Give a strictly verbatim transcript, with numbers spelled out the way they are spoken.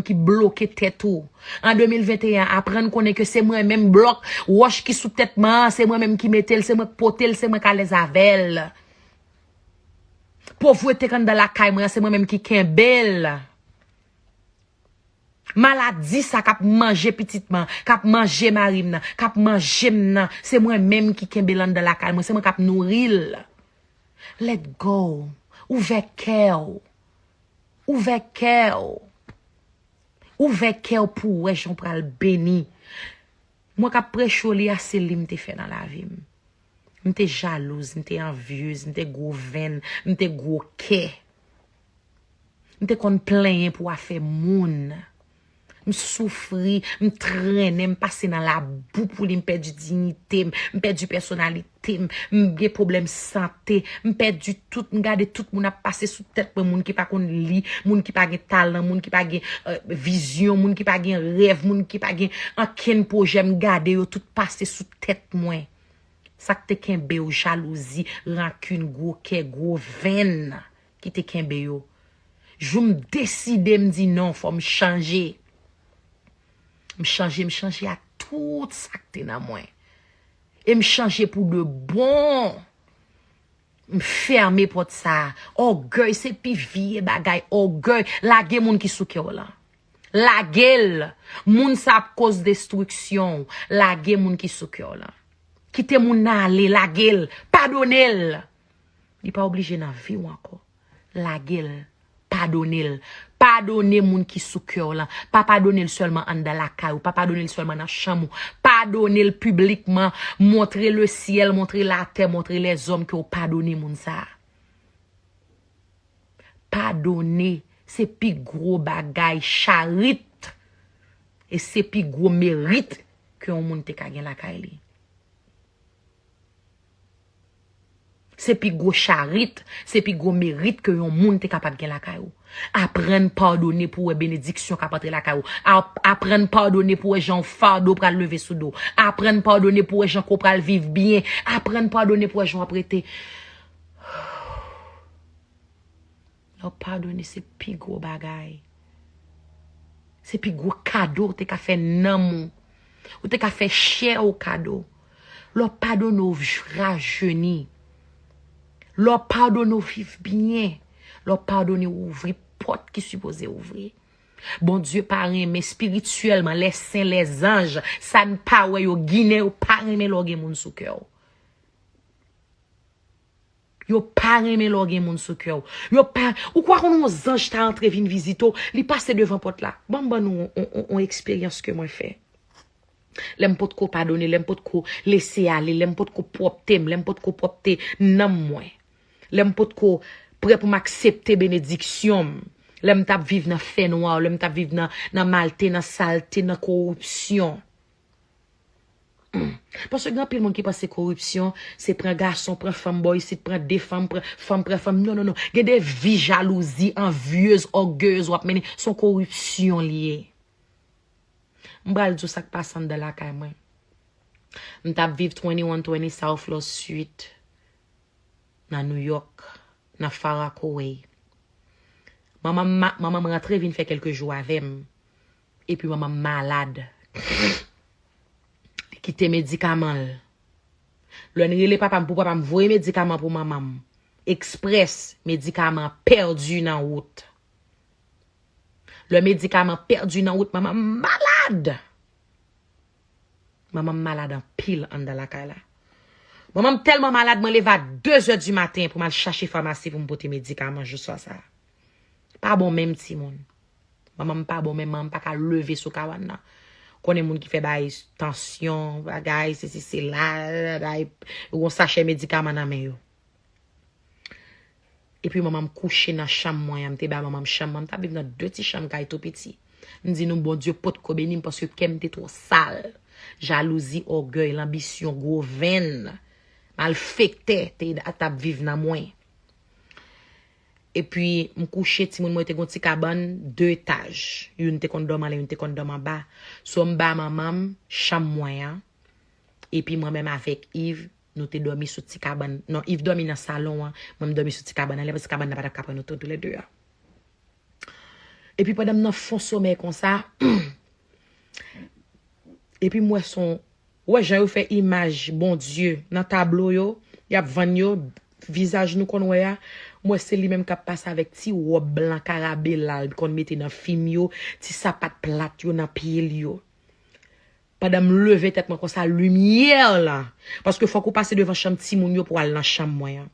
ki bloke tèt ou. An de mil venteyen, aprann konnen ke se mwen menm blòk, wòch ki sou tèt mwen an, se mwen menm ki mete l, se mwen k pote l, se mwen k alèz avè l. Povrete k anndan lakay mwen an, se mwen menm ki kenbe l. Maladi sa k ap manje pitit mwen, k ap manje mari m nan, k ap manje m nan, se mwen menm ki kenbe l anndan lakay mwen, se mwen k ap nouri l. Let go. Ouvè kè w. Ouvè kè w. Ouvè kè w pou w wè jan w pral beni. Mwen k ap preche w li a, se li m te fè nan lavi m. M te jalouz, m te anvyez, m te gwo venn, m te gwo kè. M te konn plenyen pou afè moun. M soufri, m trennen, m pase nan labou pou li, m pèdi diyite m, m pèdi pèsonalite m, m gen pwoblèm sante, m pèdi tout, m gade tout moun ap pase sou tèt mwen, moun ki pa konn li, moun ki pa gen talan, moun ki pa gen euh, vizyon, moun ki pa gen rèv, moun ki pa gen ankenn pwojè, m gade yo tout pase sou tèt mwen. Sa k te kenbe w, jalouzi, rankin, gwo kè, gwo venn ki te kenbe yo. Jou m deside, m di non, fò m chanje. M chanje, m chanje ak tout sa k te nan mwen. E m chanje pou de bon. M fèmen pòt sa a. Ògèy se pi vye bagay. Ògèy. Lage moun ki sou kè w lan. Lage l. Moun sa ap koz destriksyon w. Lage moun ki sou kè w lan. Kite moun nan ale. Lage l. Padone l. Li pa oblije nan vi w ankò. Lage l. Padone l. Padone moun ki sou kè w lan. Pa padone l sèlman anndan lakay ou. Pa padone l sèlman nan chanm ou. Padone l piblikman. Montre lesyèl, montre latè, montre lèzòm ke w padone moun sa a. Padone se pi gwo bagay charit. E se pi gwo merit ke yon moun te ka gen lakay li. Se pi gwo charit, se pi gwo merit ke yon moun te kapab gen lakay ou. Aprann padone pou w wè benediksyon k ap antre lakay ou. Ap- Aprann padone pou w wè jan yon fado pral leve sou do w. Aprann padone pou w wè jan ke w pral viv byen. Aprann padone pou w wè jan w ap rete. Lè w padone, se pi gwo bagay. Se pi gwo kado w te ka fè nanm ou. Ou te ka fè chè ou kado. Lè w padone, w rajeni. Lè w padone, w viv byen. Lè w padone, w ouvri pòt ki sipoze ouvri. Bondye pa renmen espirityèlman, lè sen, lè zanj, sa n pa wè yo, ginen yo pa renmen lè w gen moun sou kè w. Yo pa renmen lè w gen moun sou kè w. Yo pa, ou kwè konn yon zanj ta antre vin vizite w, li pase devan pòt la. Ban m ban nou yon, yon, yon, yon eksperyans ke mwen fè. Lè m potko padone, lè m potko lese ale, lè m potko pwòpte m, lè m potko pwòpte nanm mwen. Lè m potko prè pou m aksepte benediksyon m. Lè m t ap viv nan fènwa, lè m t ap viv nan, nan malte, nan salte, nan koripsyon. Paske gen anpil moun ki panse koripsyon, se pran gason, pran fanm, bò isit, pran de fanm, pran fanm, pran fanm. Non, non, non. Gen de vi jalouzi, anvyez, ògeyez w ap mennen. Se yon koripsyon li ye. M pral di w sa k pase anndan lakay mwen. M t ap viv twenty-one twenty South Law Street nan New York, nan Far Rockaway. Manman m ma- manman m rantre vin fè kèlke jou avè m. Epi manman m malad. Li kite medikaman l. Lè n rele papa m pou papa m voye medikaman pou manman m. Eksprès, medikaman an pèdi nan wout. Lè medikaman an pèdi nan wout, manman m malad. Manman m malad anpil anndan lakay la. Manman m tèlman malad, mwen leve a de zè di maten pou m al chache famasi pou m pote medikaman jou swa sa a. Pa bon menm timoun. Manman m pa bon menm, manman m pa ka leve sou kabann nan. Konnen moun ki fè bagay tansyon, bagay, sesi sela, bagay, yon sachè medikaman nan men yo. Epi manman m kouche nan chanm mwen an, m te ba manman m chanm mwen, m t ap viv nan de ti chanm kay tou piti. M di nou Bondye potko beni m paske kè m te twò sal. Jalouzi, ògèy, lanbisyon, gwo venn, malfektè te t ap viv nan mwen. Epi m kouche, timoun mwen te gon ti kabann de etaj. Youn te konn dòmi anlè, youn te konn dòmi anba. So m ba manman m chanm mwen an. Epi mwen menm avèk Yves, nou te dòmi sou ti kabann. Non, Yves dòmi nan salon an, mwen m dòmi sou ti kabann anlè, paske kabann nan pa t ap ka pran nou tou, toulède a. Epi pandan m nan fon somèy konsa, epi m wè son, wè jan yo fè imaj Bondye nan tablo yo, y ap vann yo, vizaj nou konn wè a, m wè se li menm k ap pase avèk ti wòb blan karabela l konn mete nan fim yo, ti sapat plat yo nan pye l yo. Pandan m leve tèt mwen konsa, limyè la, paske fòk ou pase devan chanm timoun yo pou al nan chanm mwen an.